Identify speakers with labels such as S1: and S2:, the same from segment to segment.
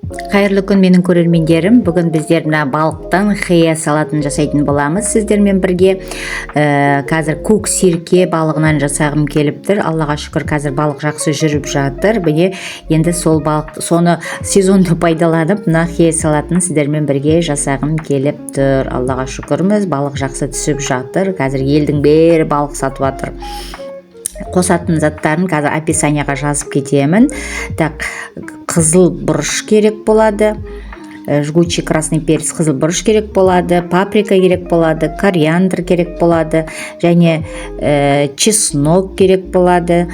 S1: Қайырлы күн, менің көрермендерім! Бүгін біздер мына балықтан хея салатын жасайтын боламыз сіздермен бірге. Қазір көк серке балығынан жасағым келіп тұр. Аллаға шүкір, қазір балық жақсы жүріп жатыр. Міне, енді сол балық, соны сезонды пайдаланып, мына хея салатын сіздермен бірге жасағым келіп тұр. Аллаға шүкірміз, балық жақсы түсіп жатыр. Қазір елдің бәрі балық сатып жатыр. Қосатын заттарын қазір описанияға жазып кетемін. Так, қызыл бұрыш керек болады, жгучий красный перец, қызыл бұрыш керек болады, паприка керек болады, кориандр керек болады және чеснок керек болады,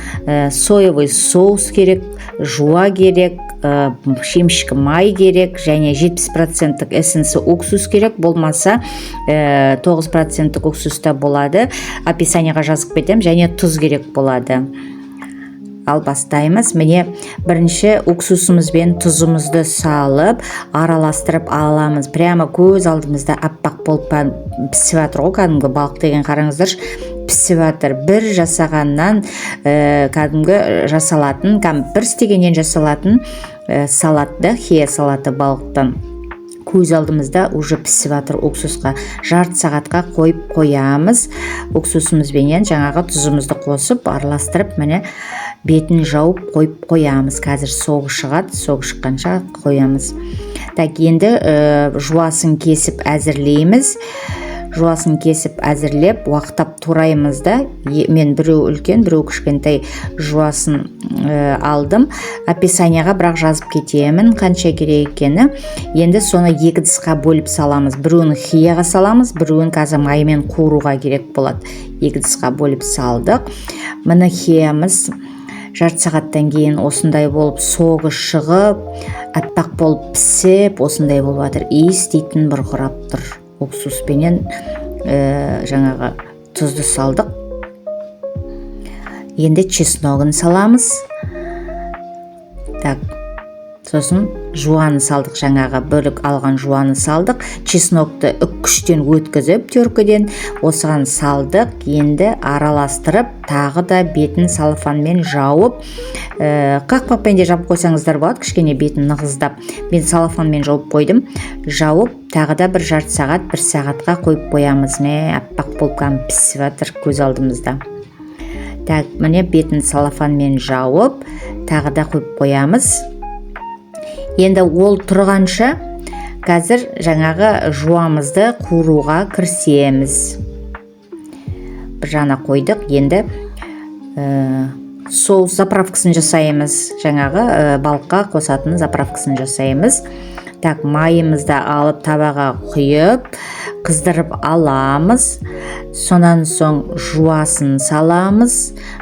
S1: соевый соус керек, жуа керек, шемішкі май керек және 70 проценттік эссенс уксус керек, болмаса 9 проценттік уксус та болады. Описанияға жазып кетемін. Және тұз керек болады. Ал бастаймыз. Міне, бірінші уксусымыз бен тұзымызды салып, араластырып аламыз. Прямо көз алдымызда аппақ болып пісіп жатыр ғой кәдімгі балық деген. Қараңыздаршы, пісіп жатыр. Бір жасағаннан кәдімгі жасалатын, кәдімгі бір істегеннен жасалатын салат да, хея салаты балықтан. Көз алдымызда уже пісіп жатыр. Уксусқа жарты сағатқа қойып қоямыз. Уксусымызбенен жаңағы тұзымызды қосып, араластырып, міне, бетін жауып қойып қоямыз. Қазір согы шығады, согы шыққанша қоямыз. Так, енді жуасын кесіп әзірлейміз. Жуасын кесіп әзірлеп, уақтап тураймыз да. Мен біреу үлкен, біреу кішкентай жуасын алдым. Описанияға бірақ жазып кетемін қанша керек екені. Енді соны екі ыдысқа бөліп саламыз. Біреуін хияға саламыз, біреуін қазір маймен қуыруға керек болады. Екі ыдысқа бөліп салдық. Міне, хиямыз жарты сағаттан кейін осындай болып, согы шығып, аппақ болып пісіп, осындай болып жатыр. Иіс дейтін бұрқырап тұр. Уксуспенен жаңағы тұзды салдық. Енді чесногын саламыз. Так, сосын жуаны салдық, жаңағы бөлік алған жуаны салдық. Чеснокты үккіштен өткізіп, теркіден осыған салдық. Енді араластырып, тағы да бетін целлофанмен жауып, қақпақпен де жауып қойсаңыздар болады, кішкене бетін нығыздап. Мен целлофанмен жауып қойдым. Жауып, тағы да бір жарты сағат, бір сағатқа қойып қоямыз. Міне, аппақ болып кәдімгі пісіп жатыр көз алдымызда. Так, міне, бетін целлофанмен жауып, тағы да қойып қоямыз. Енді ол тұрғанша қазір жаңағы жуамызды қуыруға кірісеміз. Бір жағына қойдық. Енді соус заправкасын жасаймыз, жаңағы балыққа қосатын заправкасын жасаймыз. Так, майымызды алып, табаға құйып, қыздырып аламыз. Сонан соң жуасын саламыз.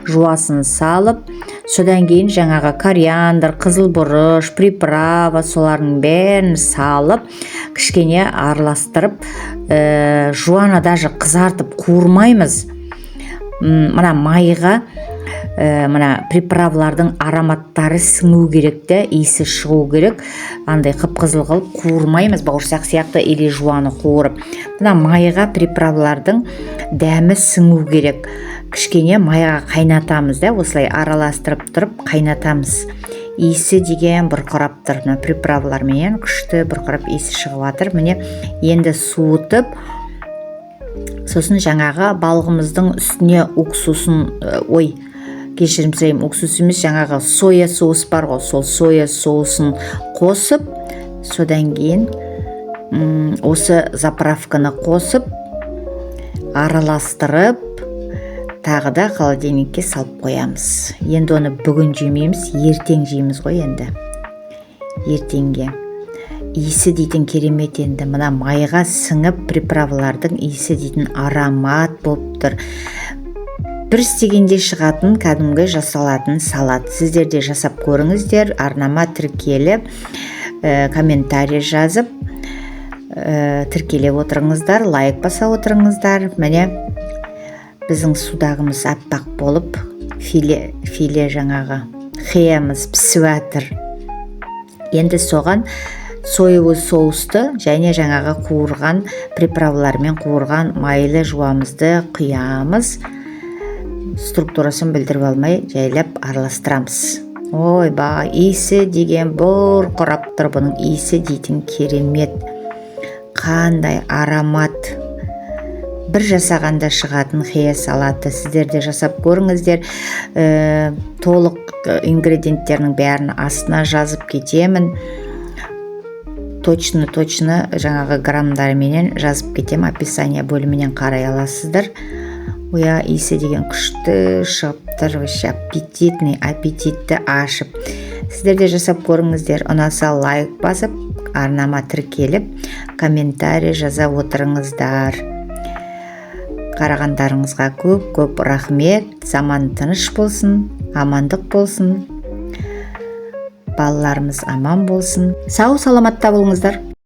S1: Жуасын салып, содан кейін жаңағы кориандр, қызыл бұрыш, приправа, солардың бәрін салып, кішкене араластырып, жуаны даже қызартып қуырмаймыз. Мына майға мына приправалардың ароматтары сіңу керек те, иісі шығу керек. Андай қып қызыл қылып қуырмаймыз бауырсақ сияқты или жуаны қуырып. Мына майға приправалардың дәмі сіңу керек. Кішкене майға қайнатамыз да, осылай араластырып тұрып қайнатамыз. Иісі деген бұрқырап тұр, мына приправаларменен күшті бұрқырап иісі шығып жатыр. Міне, енді суытып, сосын жаңағы балығымыздың үстіне уксусын, ой, кешірім сұраймын, уксус емес, жаңағы соя соус бар ғой, сол соя соусын қосып, содан кейін осы заправканы қосып, араластырып, тағы да холодильникке салып қоямыз. Енді оны бүгін жемейміз, ертең жейміз ғой. Енді ертеңге. Иісі дейтін керемет. Енді мына майға сіңіп, приправалардың иісі дейтін аромат болып тұр. Бір істегенде шығатын, кәдімгі жасалатын салат. Сіздер де жасап көріңіздер. Арнама тіркеліп, комментарий жазып, тіркеле отырыңыздар, лайк баса отырыңыздар. Міне, біздің судагымыз аппақ болып, филе, жаңағы хеямыз пісіп жатыр. Енді соған соевый соусты және жаңағы қуырған, приправалармен қуырған майлы жуамызды құямыз. Структурасын білдіріп алмай, жайлап араластырамыз. Ойбай, иісі деген бұрқырап тұр. Бұның иісі дейтін керемет, қандай аромат! Бір жасағанда шығатын хея салаты. Сіздер де жасап көріңіздер. Толық ингредиенттерінің бәрін астына жазып кетемін, точно, точно жаңағы граммдарменен жазып кетемін, описание бөлімінен қарай аласыздар. Оя, иісі деген күшті шығып тұр, вообще аппетитный, аппетитті ашып. Сіздер де жасап көріңіздер. Ұнаса, лайк басып, арнама тіркеліп, комментарий жаза отырыңыздар. Қарағандарыңызға көп көп рахмет. Заман тыныш болсын, амандық болсын, балаларымыз аман болсын. Сау саламатта болыңыздар.